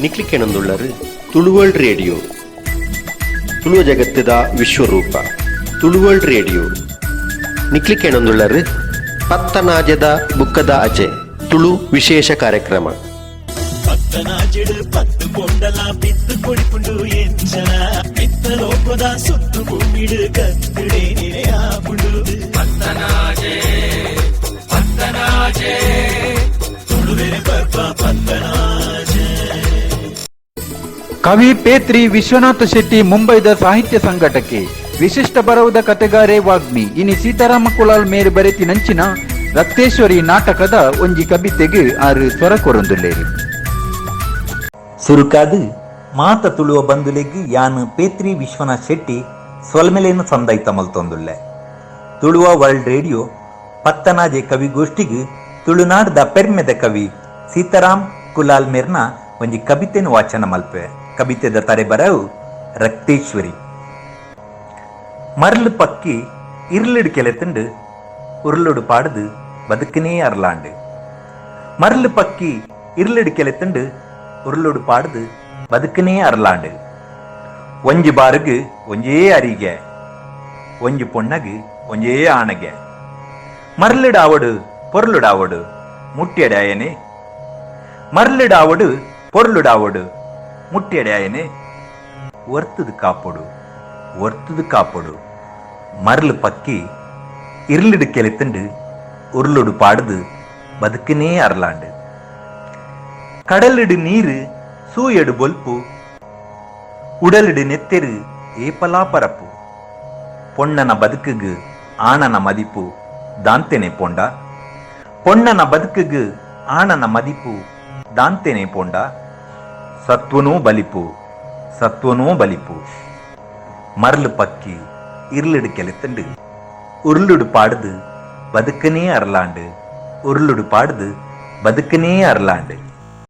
ನಿಕ್ಲಿಕೆಣಂದುಳ್ಳರು Tulu world radio, Tuluva ಜಗತ್ತದ ವಿಶ್ವರೂಪ Tulu world radio. ನಿಕ್ಲಿಕೆಣಂದುಳ್ಳರು ಪತ್ತನಾಜದ ಬುಕ್ಕದ ಅಜೆ Tulu ವಿಶೇಷ ಕಾರ್ಯಕ್ರಮ. ಪತ್ತನಾಜಿಡು ಪತ್ತು ಪೊಂಡಲ ಬಿತ್ತು ಕೊಡಿಪುಂಡು ಎಂಚನ ಮಿತ್ತ ಲೋಕದ ಸುತ್ತು ಭೂಮಿಡು ಕತ್ತಿಡೆ ನಿರೆಯಾಪುಂಡು. ಪತ್ತನಾಜೆ ಪತ್ತನಾಜೆ ತುಳುವೆರೆ ಪರ್ಬ ಪತ್ತನಾಜೆ. ಕವಿ ಪೇತ್ರಿ ವಿಶ್ವನಾಥ ಶೆಟ್ಟಿ ಮುಂಬೈದ ಸಾಹಿತ್ಯ ಸಂಘಟಕೆ, ವಿಶಿಷ್ಟ ಬರವುದ ಕತೆಗಾರೆ, ವಾಗ್ಮಿ. ಇನಿ ಸೀತಾರಾಮ ಕುಲಾಲ್ ಮೇರು ಬರೆತಿನಂಚಿನ ರಕ್ತೇಶ್ವರಿ ನಾಟಕದ ಒಂಜಿ ಕಬಿತೆಗೆ ಆರು ಸ್ವರ ಕೊರೊಂದುಲ್ಲೇರಿ. ಸುರುಕಾದು ಮಾತ ತುಳುವ ಬಂದುಲೆಗ್ ಯಾನ್ ಪೇತ್ರಿ ವಿಶ್ವನಾಥ್ ಶೆಟ್ಟಿ ಸೊಲ್ಮೆಲೇನು ಸಂದೈತ ಮಲ್ತೊಂದುಲ್ಲೆ. ತುಳುವ ವರ್ಲ್ಡ್ ರೇಡಿಯೋ ಪತ್ತನಾಜೆ ಕವಿಗೋಷ್ಠಿಗ್ ತುಳುನಾಡ್ದ ಪೆರ್ಮೆದ ಕವಿ ಸೀತಾರಾಮ್ ಕುಲಾಲ್ ಮೇರ್ನ ಒಂಜಿ ಕಬಿತೆನು ವಾಚನ ಮಲ್ಪೆ. ಕಬಿತೆದ ತರೆ ಬರವು ರಕ್ತೇಶ್ವರಿ. ಮರ್ಲು ಪಕ್ಕಿ ಇರ್ಲಿಡ್ ಕೆಲೆತುಂಡು, ಉರ್ಲುಡು ಪಾಡುದು ಬದುಕನೇ ಅರ್ಲಾಂಡು. ಮರ್ಲು ಪಕ್ಕಿ ಇರ್ಲಿಡ್ ಕೆಲೆತುಂಡು, ಉರ್ಲುಡು ಪಾಡುದು ಬದುಕನೇ ಅರ್ಲಾಂಡು. ಒಂಜಿ ಬಾರುಗು ಒಂಜೇ ಅರಿಗೆ, ಒಂಜಿ ಪೊಣ್ಣಗು ಒಂಜೇ ಆಣಗೆ. ಮರ್ಲಿಡಾವಡು ಪೊರ್ಲುಡಾವಡು ಮುಟ್ಯಡಾಯನೆ, ಮರ್ಲಿಡಾವಡು ಪೊರ್ಲುಡಾವಡು ಮುಟ್ಯಡಾಯನೆ. ಒರ್ತುದು ಕಾಪೊಡು, ಒರ್ತುದು ಕಾಪೊಡು. ಮರ್ಲು ಪಕ್ಕಿ ಇರ್ಲಿಡು ಕೆಲೆತುಂಡು, ಉರ್ಲುಡು ಪಾಡುದು ಬದುಕನೇ ಅರ್ಲಾಂಡು. ಕಡಲಿಡು ನೀರು ಸೂಯಡು ಬೊಲ್ಪು, ಉಡಲಿಡು ನೆತ್ತೆರು ಏಪಲಾ ಪರಪು. ಪೊಣ್ಣನ ಬದುಕುಗು ಆಣನ ಮದಿಪು ದಾಂತೆನೆ ಪೊಂಡ, ಪೊಣ್ಣನ ಬದುಕುಗು ಆಣನ ಮದಿಪು ದಾಂತೆನೆ ಪೊಂಡ. ಸತ್ವನೂ ಬಲಿಪು, ಸತ್ವನೂ ಬಲಿಪು. ಮರ್ಲು ಪಕ್ಕಿ ಇರ್ಲಿಡು ಕೆಲೆತುಂಡು, ಉರ್ಲುಡು ಪಾಡುದು ಬದುಕನೇ ಅರ್ಲಾಂಡು. ಉರ್ಲುಡು ಪಾಡುದು ಬದುಕನೇ ಅರ್ಲಾಂಡು.